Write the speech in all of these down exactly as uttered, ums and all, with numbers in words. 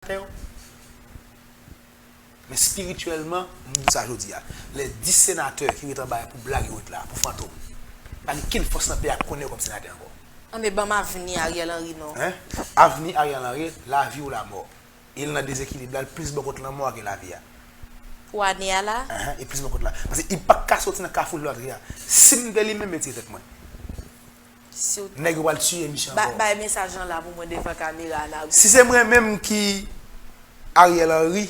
senatè yo. Men espirityèlman, m di sa jodi a. Lè dis senatè ki ret anba a pou blag yo ret la, pou fantom. Pa gen kenn fòs nan peyi a k konnen yo kòm senatè ankò. Anben, ban m avni Ariel Henry non. Hein? Avni Ariel Henry, lavi ou lamò. E l nan dezekilib la, l plis bò kot lanmò a ke lavi a. Pou ane a la? Ahan, e plis bò kot la. Paske li pa ka soti nan kafou l antre a. Si m te li menm, m retire tèt mwen. Si w Nèg yo pral tiye misye ba, ankò. Bay mesaj lan la pou mwen devan kamera a, Nari. Si se mwen menm ki Ariel Henry,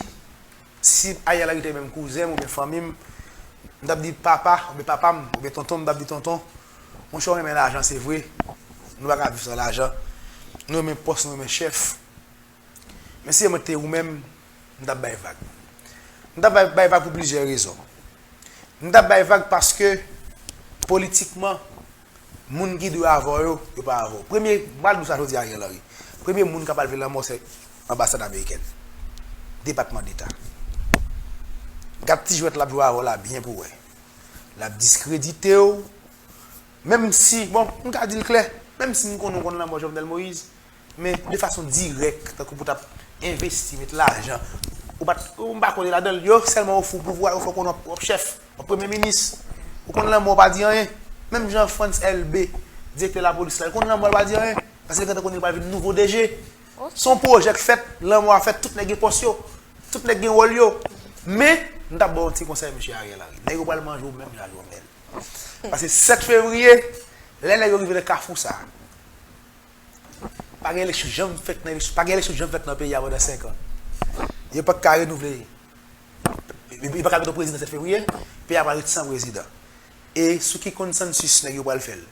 si Ariel Henry te menm kouzen m oubyen fanmi m, m t ap di papa, oubyen papa m, oubyen tonton m, m t ap di tonton, monchè, w renmen lajan, se vre. Nou pa ka viv san lajan. Nou renmen pòs, nou renmen chèf. Men si mwen te ou menm, m t ap bay vag. M t ap bay, bay vag pou plizyè rezon. M t ap bay vag paske politikman, moun ki dwe avè w yo, yo pa avè w. Premye, m pral di w sa jodi a, Ariel Henry. Premye moun k ap al vin lanmò se anbasad amerikèn, Depatman Deta. Gad ti jwèt l ap jwe avè w la byen pou w wè. L ap diskredite w. Menm si, bon, m ka di l klè, menm si m konnen w konn lanmò Jovenel Moïse, men de fason dirèk, tankou pou w t ap envesti, met lajan. Ou pa t, ou m pa konnen ladan l, yo sèlman ofri w pouvwa, yo fè w konnen w ap chèf, w ap premye minis. Ou konn lanmò pa di anyen. Menm jan Frantz Elbé, direktè lapolis la, l konn lanmò l pa di anyen. Paske l gentan konnen l pral vin nouvo D G. Se yon pwojè k fèt, lanmò a fèt, tout nèg gen pòs yo, tout nèg gen wòl yo. Men, m t ap ba w yon ti konsèy, mesye Ariel Henry. Nèg yo pral manje w menm jan ak Jovenel. Paske sèt fevriye, lè nèg yo rive nan kafou sa a, pa gen eleksyon janm fèt nan eleksyon, pa gen eleksyon janm fèt nan peyi a pandan senk an. Yo pa ka renouvle, yo pa ka mete yon prezidan sèt fevriye, peyi a pral ret san prezidan. E sou ki konsansis nèg yo pral fè l?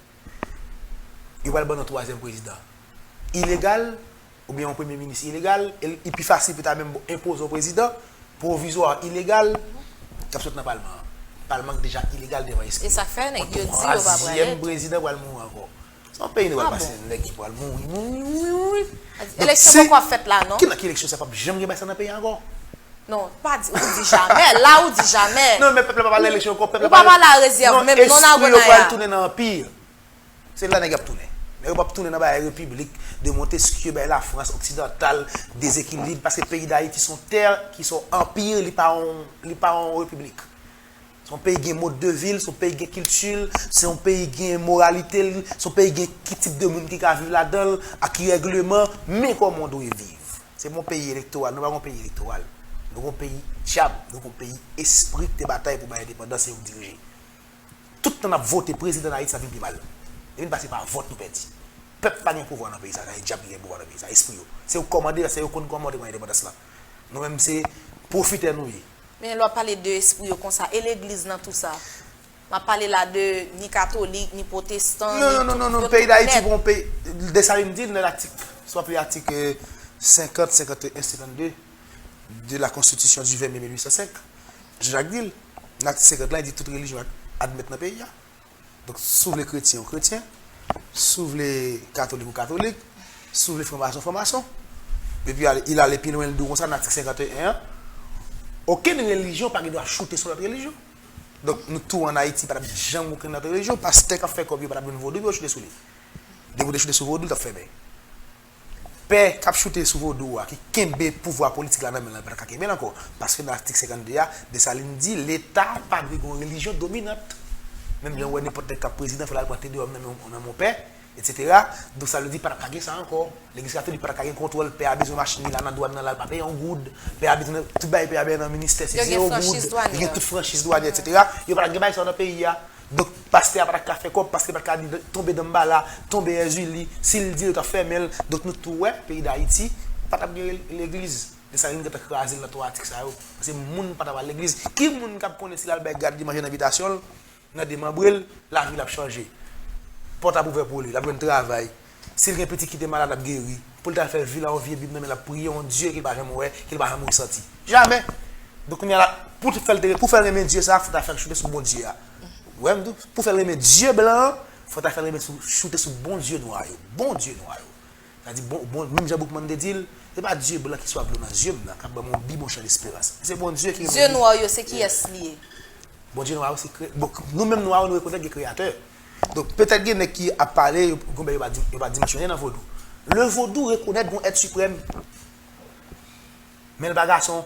Yo pral ban nou twazyèm prezidan ilegal, oubyen yon premye minis ilegal, e l, li pi fasil pou ta menm enpoze yon prezidan pwovizwa ilegal k ap sot nan palman an. Palman ki deja ilegal devan espri. E sa k fè nèg yo di yo pa pral ret. Twazyèm prezidan pral mouri ankò. Se yon peyi nou pral pase nèg ki pral mouri, mouri, mouri, mouri. Eleksyon poko ap fèt la, non? Ki nan ki eleksyon sa p ap janm gen bagay sa nan peyi a ankò? Non, pa di, ou di jamè. La, ou di jamè. Non, men pèp la pa pale eleksyon ankò, pèp la pa pale a rezèv, menm non nan espri yo pral tounen nan anpi. Se la nèg ap tounen. Nèg yo p ap tounen nan bagay repiblik de Montesquieu, bagay Lafrans oksidantal, dezekilib, paske peyi Dayiti se yon tè ki se yon anpi, li pa yon, li pa yon repiblik. Se yon peyi gen mode de vie l, se yon peyi gen kilti l, se yon peyi gen moralite l, se yon peyi gen ki tip de moun ki ka viv ladan l, ak ki règleman, men kòman w dwe viv. Se pa yon peyi elektoral, nou pa yon peyi elektoral. Nou yon peyi dyab, nou yon peyi espri ki te batay pou bay endepandans e yo k dirije. Tout tan n ap vote prezidan nan Ayiti, sa vin pi mal. Li vin pase pa vòt nou pèdi. Pèp pa gen pouvwa nan peyi sa, se dyab ki gen pouvwa nan peyi sa, espri yo. Se yo k kòmande, se yo konn kòmande pran endepandans lan. Nou menm se pwofitè nou ye. Men lè w ap pale de espri yo konsa, e legliz nan tou sa? M ap pale la de ni katolik, ni pwotestan, ni tout, yo tout nèt. Non, non, non, non, non, peyi Dayiti, bon, peyi, Desalin di l nan latik, si w ap li atik, euh, senkant, senkant e en, senkant de, de la Constitution du vingt mai mil huit cent cinq, Jean-Jacques di l, nan atik senkant la, li di tout relijyon ad-, admèt nan peyi a. Donk, si w vle kretyen, ou kretyen, si w vle katolik, ou katolik, si w vle franmason, franmason. Epi, ale, il ale pi lwen, l di w konsa, nan atik senkant e en an, okenn relijyon pa gen dwa choute sou lòt relijyon. Donk, nou tou ann Ayiti, pa t ap janm okenn lòt relijyon, pastè k ap fè kòb yo pa t ap jwenn vodou pou yo choute sou li. Depi w te choute sou vodou, l t ap fèmen. Pè k ap choute sou vodou a, ki kenbe pouvwa politik la nan men l, pa t ka kenbe l ankò. Paske nan atik senkant de a, Desalin di, Leta pa dwe gen yon relijyon dominant. Menm jan w wè nenpòt nèg k ap prezidan, fò l al pran T D O M nan men, nan men yon pè, etsetera. Donk, sa vle di, pa t ap ka gen sa ankò. Legliz katolik pa t ap ka gen kontwòl, pè a bezwen machin li la nan dwàn nan la, l pa peye yon goud. Pè a bezwen tout bagay, pè a bezwen nan ministè, se zewo goud. Yo gen tout franchiz dwanyè, etsetera. Yo pa t ap gen bagay sa yo nan peyi a. Donk, pastè a pa t ap ka fè kòb, pastè pa t ka di tonbe danmbala, tonbe Èzili, si l di l t ap fèmen l. Donk, nou tou wè, peyi Dayiti, pa t ap gen legliz. Desalin gentan kraze l nan twa atik sa yo. Paske moun pa t ap al legliz. Ki moun k ap konnen si l al bay gad li manje nan bitasyon l, nan demanbre l, lavi l ap chanje. Pòt ap ouvè pou li, l ap jwenn travay. Si l gen pitit ki te malad, l ap geri. Pou l ta fè vi la, yon vye Bib nan men l, ap priye yon Dye ke l pa janm wè, ke l pa janm resanti. Jamè! Donk, kounye a la, pou fè l te, pou fè l renmen Dye sa, fò ta fè l choute sou Bondye a. Ou wè m di w, pou fè l renmen Dye blan an, fò ta fè l renmen sou, choute sou Bondye nwa yo. Bondye nwa yo. Sa di, bon, bon, menm jan Boukman te di l, se pa Dye blan ki swav dlo nan zye m nan, k ap ban m yon bib, yon chan lesperans. Se Bondye ki renmen. Dye nwa yo, se kiyès li ye? Bondye nwa yo, se kre-, bon, nou menm nwa yo, nou rekonèt gen kreyatè. Donk, petèt gen nèg ki ap pale, yo, gon bagay yo pa di, yo pa dimansyone nan vodou. Le vodou rekonèt gon èt siprèm. Men l pa gason.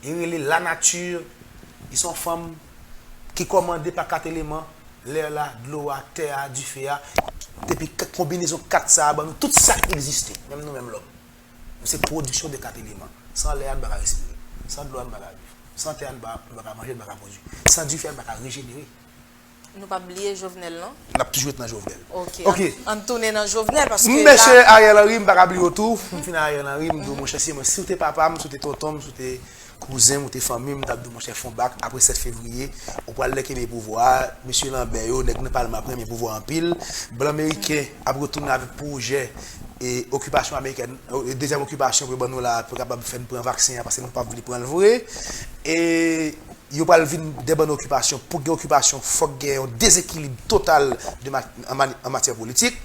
Li rele lanati. Li se yon fanm ki kòmande pa kat eleman, lè la, dlo a, tè a, dife a. Depi k- konbinezon kat sa a ban nou tout sa k egziste, menm nou menm lòm. Nou se pwodiksyon de kat eleman. San lè a, nou pa ka respire. San dlo a, nou pa ka viv. San tè a, nou pa, nou pa ka manje, nou pa ka pwodui. San dife a, nou pa ka rejenere. Nou p ap bliye Jovenel, non? N ap toujou ret nan Jovenel. Ok, ok. Ann, ann tounen nan Jovenel, paske m la mesye Ariel Henry, m pa ka bliye w tou. M fin Ariel Henry, m di w, monchè, si mwen, si w te papa m, si w te tonton m, si w te kouzen m, ou te fanmi m, m t ap di w, monchè, fè yon bak, apre sèt fevriye, ou pral lè kenbe pouvwa a, mesye Lambert yo, nèg nan palman ap renmen pouvwa anpil. Blan meriken ap retounen avèk pwojè e okipasyon amerikèn, e dezyèm okipasyon pou yo ban nou la, pou yo kapab fè n pran vaksen an, paske nou p ap vle pran l vre. E yo pral vin de bann okipasyon. Pou gen okipasyon, fòk gen yon dezekilib total de ma- an mani- an matyè politik.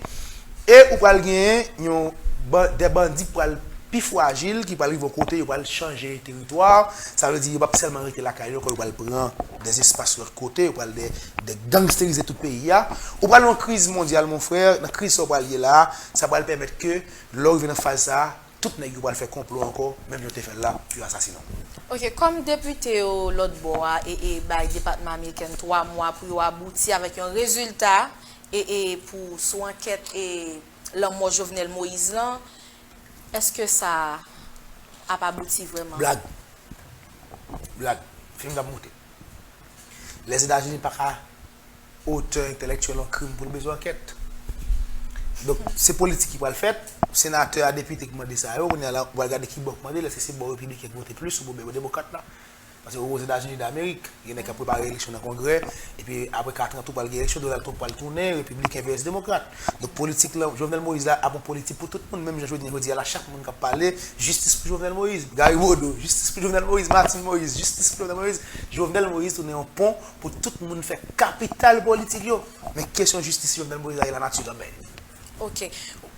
E ou pral genyen yon ban- de bandi pral pi frajil, ki pral rive yon kote, yo pral chanje teritwa. Sa vle di, yo p ap sèlman rete lakay yo, ankò, yo pral pran de espas lòt kote, yo pral de, de gangsterize tout peyi a. Ou pral yon kriz mondyal, mon frè, nan kriz sa w pral ye la, sa pral pèmèt ke, lè w rive nan faz sa a, tout nèg yo pral fè konplo ankò, menm jan yo te fè l la, pou yo asasinen w. Ok, kòm depite yo lòt bò a e, e bay depatman amerikèn twa mwa pou yo abouti avèk yon rezilta e, e pou sou ankèt e lanmò Jovenel Moïse lan, èske sa ap abouti vrèman? Blag. Blag. Fim k ap moute. Lèzetazini pa ka otè entèlektyèl yon krim pou l bezwen ankèt. Donk, se politik ki pral fèt. Senatè a, depite ki mande sa yo, kounye a la, ou pral gade ki bò k mande l, èske se bò repibliken ki vote plis oubyen bò demokrat la? Paske Ozetazini Damerik, gen nèg k ap prepare eleksyon nan Kongrè, epi apre kat an tou pral gen eleksyon, Donald Trump pral tounen, repibliken vs demokrat. Donk, politik la, Jovenel Moïse la ap yon politik pou tout moun, menm jan jodi, jodi a la, chak moun k ap pale, jistis pou Jovenel Moïse, Gary Bodeau, jistis pou Jovenel Moïse, Martine Moïse, jistis pou Jovenel Moïse, Jovenel Moïse tounen yon pon pou tout moun fè kapital politik yo. Men kesyon jistis Jovenel Moïse la, e lanati kanmenm. Ok.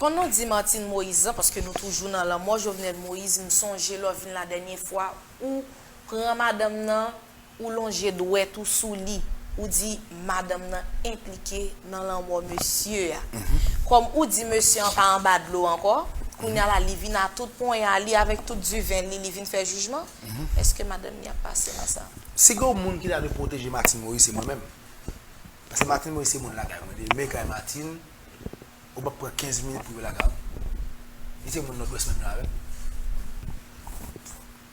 Pandan w di Martine Moïse lan, paske nou toujou nan lanmò Jovenel Moïse, m sonje lè w vin la dènye fwa, ou pran madanm nan, ou lonje dwèt ou sou li, ou di madanm nan enplike nan lanmò mesye a. Kòm ou di mesye an pa anba dlo ankò, kounye a la li vin a tout ponyen a, li avèk tout diven li, li vin fè jijman, èske madanm li ap pase nan sa? Si gen yon moun ki ta dwe pwoteje Martine Moïse, se mwen menm. Paske Martine Moïse se moun lakay mwen. Li renmen kay Martine, ou p ap pran kenz minit pou rive lakay ou. Li se moun Nòdwès menm jan avè m.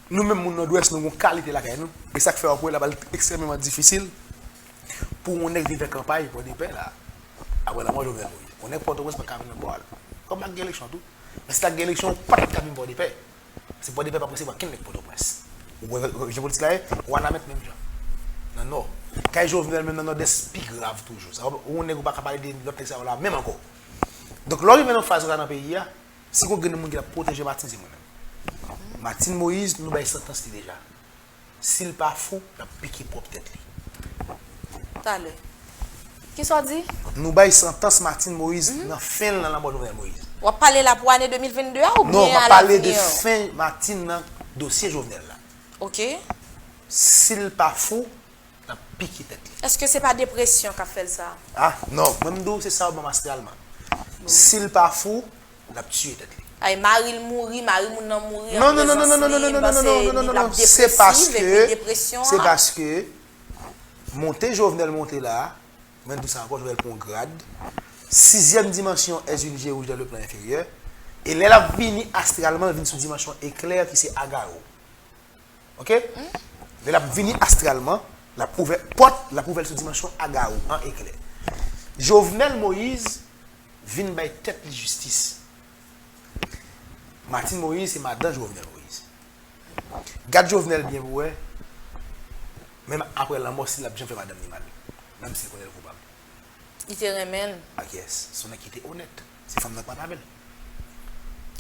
Nou menm moun Nòdwès, nou gon kalite lakay nou. E sa k fè w ap wè l ap ekstrèmeman difisil pou yon nèg vin fè kanpay Pòdepè la, apre lanmò Jovenel Moïse. Yon nèg Pòtoprens pa ka vin nan bò a la. Kòm pa gen eleksyon tou. Men si ta gen eleksyon, ou pa t ka vin Pòdepè. Se Pòdepè p ap resevwa kenn nèg Pòtoprens. Ou wè jan politik la ye, Wanament menm jan. Nan Nò. Kay Jovenel menm nan Nòdès pi grav toujou. Sa, ou yon nèg ou pa ka pale de lòt nèg sa yo la menm ankò. Donk, lè w rive nan faz konsa nan peyi a, si gon grenn moun ki t ap pwoteje Martine, se mwen menm. Martine Moïse, nou bay santans li deja. Si l pa fou, l ap pike pwòp tèt li. Talè. Kisa w di? Nou bay santans Martine Moïse nan fen l nan lanmò Jovenel Moïse. W ap pale la pou ane de mil vennde a oubyen a lavenir? Non, m ap pale de fen Martine nan dosye Jovenel la. Ok. Si l pa fou, l ap pike tèt li. Èske se pa depresyon k ap fè l sa? Ah, non. Mwen, m di w, se sa yo ban m astralman. Si l pa fou, l ap tiye tèt li. Ay, mari l mouri, mari moun nan mouri an prezans li, m panse li t ap depresiv epi depresyon an. Se paske monte Jovenel monte la, mwen di w sa ankò, Jovenel pran yon grad. Sizyèm dimansyon est une G rouge dans le plan inférieur. E lè l ap vini astralman, l vin sou dimansyon eklè ki se Agaro. Ok? Lè l ap vini astralman, l ap ouvè pòt, l ap ouvè l sou dimansyon Agaro, an eklè. Jovenel Moïse vin bay tèt li jistis. Martine Moïse se madan Jovenel Moïse. Gad Jovenel byen pou wè, menm apre lanmò, si l ap janm fè madanm li mal, menm si l konnen l koupab. Li te renmen l. Ak yes, se yon nèg ki te onèt. Se fanm nan k pa t avè l.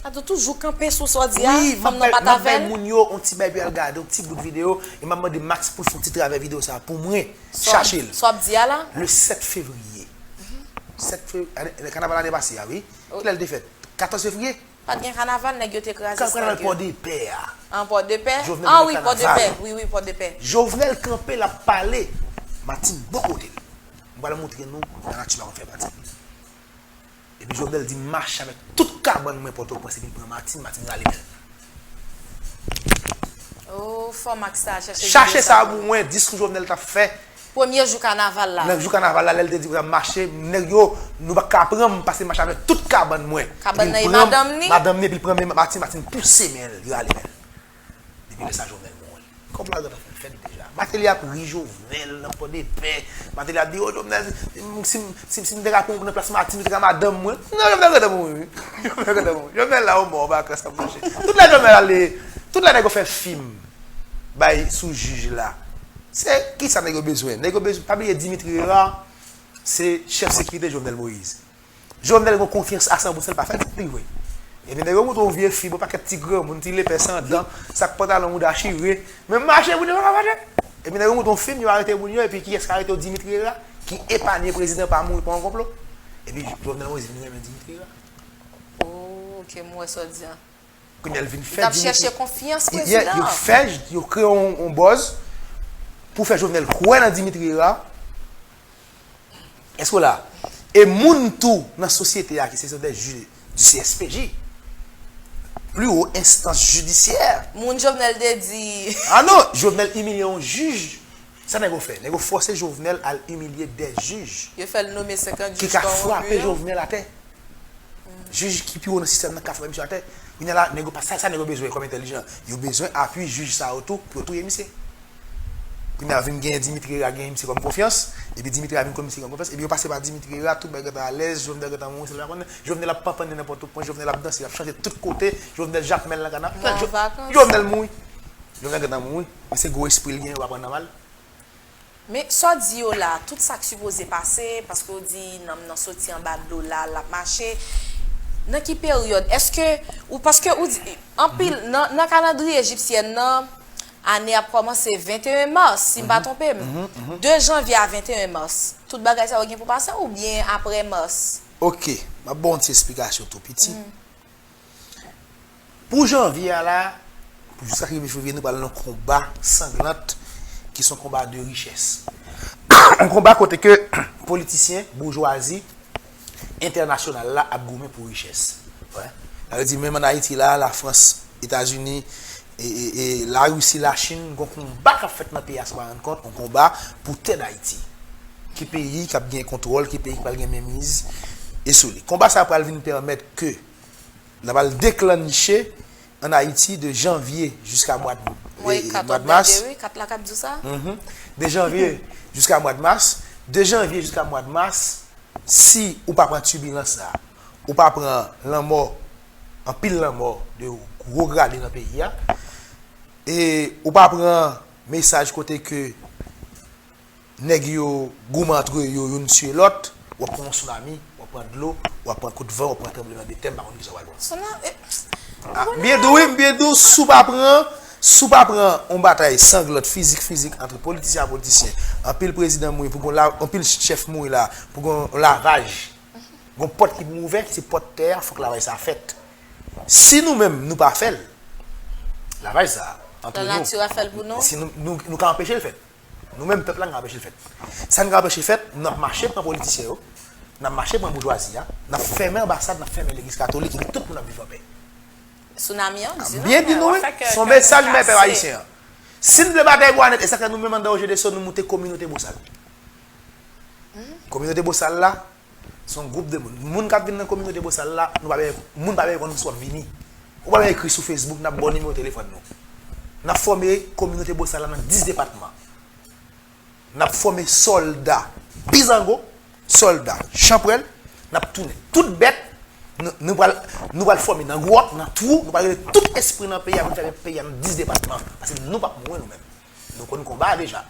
Ato toujou kanpe sou sa w di a, fanm nan pa t avè l. Wi, m ap bay moun yo yon ti bay pou y al gade yon ti bout videyo, e m ap mande Max pou l fè yon ti travay videyo sa a pou mwen. Chache l. Sa w ap di a la? Le sèt fevriye. Sèt fevriye, kanaval ane pase a, wi. Kilè l te fèt? Katòz fevriye? Pa t gen kanaval, nèg yo te kraze stad yo. Kanaval Pòdepè a. An Pòdepè? An wi, Pòdepè. Wi, wi, Pòdepè. Jovenel kanpe, l ap pale. Martine bò kote l. M pral montre nou, lanati pa konn fè pati. Epi Jovenel di, m mache avèk tout kabann mwen Pòtoprens epi l pran Martine, Martine rale men l. Fò Max ta chache videyo sa pou mwen. Chache sa pou mwen, diskou Jovenel t ap fè. Premye jou kanaval la. Nan jou kanaval la, lè l te di pou l ap mache, nèg yo, nou pa ka pran m, pase mache avèk tout kabann mwen. Kabann nan e madanm li? Madanm li, epi l pran men Martine, Martine pouse men l, li rale men l. Depi lè sa, Jovenel mouri. Kòb la gentan fin fèt deja. Martelly ap ri Jovenel nan Pòdepè. Martelly ap di, "O Jovenel, si, si, si m te ka pran w nan plas Martine, ou te ka madanm mwen." Non, Jovenel gentan mouri, wi. Jovenel gentan mouri. Jovenel la, o mò, vakans ap mache. Tout lè Jovenel ale, tout lè nèg yo fè fim bay sou jij la. Se kisa nèg yo bezwen? Nèg yo bezwen, pa bliye Dimitri Hérard, se chèf sekirite Jovenel Moïse. Jovenel gen konfyans a san pou san, li pa fè l li vre. Epi nèg yo montre yon vye fim, yon pakèt ti granmoun, ti lepè san dan, sak pantalon mouda chire, men mache moun yo pa ka mache. Epi nèg yo montre yon fim, yo arete moun yo, epi kiyès ki arete yo? Dimitri Hérard, ki epanye prezidan pa mouri pa yon konplo. Epi Jovenel Moïse vin renmen Dimitri Hérard. Oh, ok, m wè sa w di a. Kounye a l vin fè Dimitri. Li t ap chèche konfyans prezidan an. Yo fè, yo kreye yon, yon buzz pou fè Jovenel kwè nan Dimitri Hérard. Èske w la? E moun tou nan sosyete a ki se des juges du C S P J, pli wo enstans jidisyè. Moun Jovenel te di. Ah non, Jovenel imilye yon jij. Sa nèg yo fè? Nèg yo fòse Jovenel al imilye des juges. Yo fè l nonmen senkant jij ki ka frape Jovenel atè. Jij ki pi wo nan sistèm nan ka frape misye atè. Kounye a la, nèg yo pa, sa, sa nèg yo bezwen kòm entèlijan. Yo bezwen apui jij sa yo tou pou yo touye misye. Kounye a vin genyen Dimitri Hérard, genyen misye kòm konfyans, epi Dimitri Hérard vin konn misye kòm konfyans, epi yo pase pa Dimitri Hérard, tout bagay gentan alèz, Jovenel gentan mouri, se lè yo pa konnen. Jovenel ap panpannen nan Pòtoprens, Jovenel ap danse, ap chante tout kote, Jovenel Jakmèl nan Kanapè. Jovenel mouri. Jovenel gentan mouri. Men se gwo espri l genyen, yo pa pran nan mal. Men sa w di yo la, tout sa k sipoze pase, paske w di nanm nan soti anba dlo la, l ap mache. Nan ki peryòd? Èske ou, paske ou di, anpil, nan, nan kalandriye ejipsyèn nan, ane ap kòmanse venteyen mas, si m pa twonpe m. De janvye a venteyen mas, tout bagay sa yo gen pou pase oubyen apre mas? Ok, m ap ba w yon ti esplikasyon tou piti. Pou janvye a la, pou jiska rive fevriye, nou pral nan yon konba sanglant ki se yon konba de richès. Yon konba kote ke politisyen, boujwazi entènasyonal la ap goumen pou richès. Wè. Sa vle di, menm ann Ayiti la, Lafrans, Etazini, e, e, e Larisi, Lachin, gon konba k ap fèt nan peyi a san pa rann kont, yon konba pou tè Dayiti. Ki peyi k ap gen kontwòl, ki peyi k pral gen menmiz e sou li. Konba sa a pral vin pèmèt ke N ap al deklanche ann Ayiti de janvye jiska mwa, mwa mas. Wi, kat la k ap di w sa. De janvye jiska mwa mas. De janvye jiska mwa mas, si ou pa pran tibilans sa, ou pa pran lanmò, anpil lanmò de gwo grade nan peyi a, e ou pa pran mesaj kote ke nèg yo goumen antre yo, youn tiye lòt, w ap pran yon sounami, w ap pran dlo, w ap pran kout van, w ap pran tranblemanntè, m pa konn kisa w pral pran. Souna-, eh, ah, m byen di w, wi, m byen di w, si w pa pran, si w pa pran yon batay sanglant, fizik, fizik, antre politisyen a politisyen, anpil prezidan mouri, pou gon la, anpil chèf mouri la, pou gon lavaj, gon pòt ki pou ouvè, se pòt tè a, fòk lavaj sa fèt. Si nou menm, nou pa fè l, lavaj sa, antre nou, lanati a fè l pou nou. Si nou, nou, nou ka anpeche l fèt. Nou menm pèp la, n ka anpeche l fèt. Sa n ka anpeche fèt, n ap mache pran politisyen yo, n ap mache pran boujwazi a, n ap fèmen anbasad, n ap fèmen legliz katolik, epi tout moun ap viv anpè. Sounami an, di nou. M byen di nou, wi. Se yon mesaj m bay pèp ayisyen an. Si n vle batay bwa nèt, e sa k fè nou menm anndan O G D S O, nou moute kominote Bosal. Kominote Bosal la, se yon gwoup de moun. Moun k ap vin nan kominote Bosal la, nou pa bezwen, moun pa bezwen konn si w ap vini. Ou pa bezwen ekri sou Facebook, n ap ba w nimewo telefòn nou. N ap fòme kominote Bosal la nan dis depatman. N ap fòme sòlda Bizango, sòlda Chanpwèl, n ap tounen tout bèt, nou, nou pral, nou pral fòme nan gwòt, nan twou, nou pral rele tout espri nan peyi a pou n fèmen peyi a nan dis depatman. Paske nou p ap mouri nou menm. Nou konn konba a deja.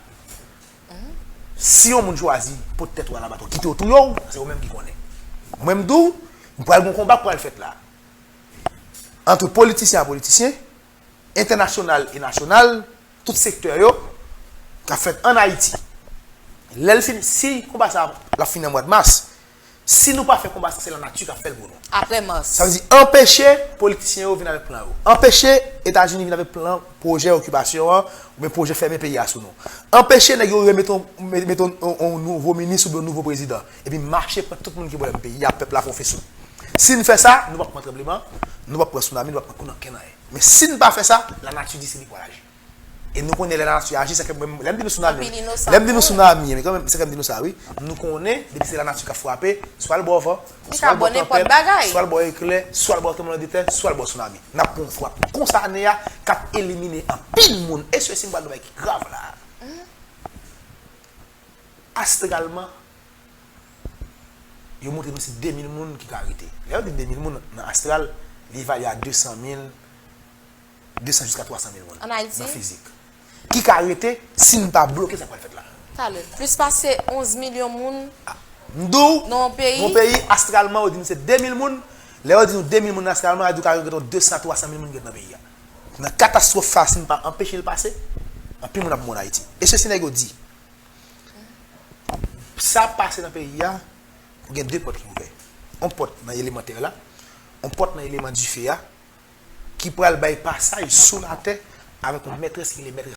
Si yon moun chwazi pot tèt ou al anba tò, kite yo touye w, se ou menm ki konnen. Mwen m di w, pral gen yon konba k pral fèt la. Ant politisyen a politisyen, entènasyonal e nasyonal, tout sektè yo, k ap fèt ann Ayiti. Lè l fini, si konba sa a, l ap fini an mwa mas, si nou pa fè konba sa, se lanati k ap fè l pou nou. Apre mas. Sa vle di, anpeche politisyen yo vin avèk plan yo. Anpeche Etazini vin avèk plan pwojè okipasyon an, oubyen pwojè fèmen peyi a sou nou. Anpeche nèg yo remete yon, mete yon, yon, yon nouvo minis oubyen yon nouvo prezidan. Epi mache pran tout moun ki pwoblèm peyi a, pèp la fè yon fesou. Si n fè sa, nou p ap pran tranbleman, nou p ap pran sounami, nou p ap pran kou nan kenn anyen. Men si n pa fè sa, lanati di se li k pral aji. E nou konnen lè lanati aji, se ke mwen, lè m di nou tsunami, Anpil inosan lè m di nou mouri. Tsunami, men kanmenm, se ke m di nou sa, wi. Nou konnen, depi se lanati k ap frape, swa l ba w van, Li swa ka l ba ba w nenpòt tanpèt, bagay. Swa l ba w eklè, swa l ba w tranblemanntè, swa l ba w tsunami. N ap pran yon frap konsa ane a, k ap elimine anpil moun. E sesi m pral di w bagay ki grav la. Astralman, yo montre nou se de mil moun ki ka rete. Lè yo di de mil moun nan astral, li evalye a de san mil, de san jiska twa san mil moun An Ayiti? Nan fizik. Ki ka rete si n pa bloke sa k pral fèt la. Talè. Plis pase onz milyon moun M di w, nan yon peyi. Yon peyi, astralman, yo di nou se de mil moun. Lè yo di nou de mil moun astralman, yo di w ka gen de san, twa san mil moun ki ret nan peyi a. Nan katastwòf sa, si n pa anpeche l pase, anpil moun ap mouri Ayiti. E sesi nèg yo di. Sa ap pase nan peyi a, ou gen de pòt ki ouvè. Yon pòt nan eleman tè la, yon pòt nan eleman dife a, ki pral bay pasaj sou latè avèk yon mètrès ki rele mètrès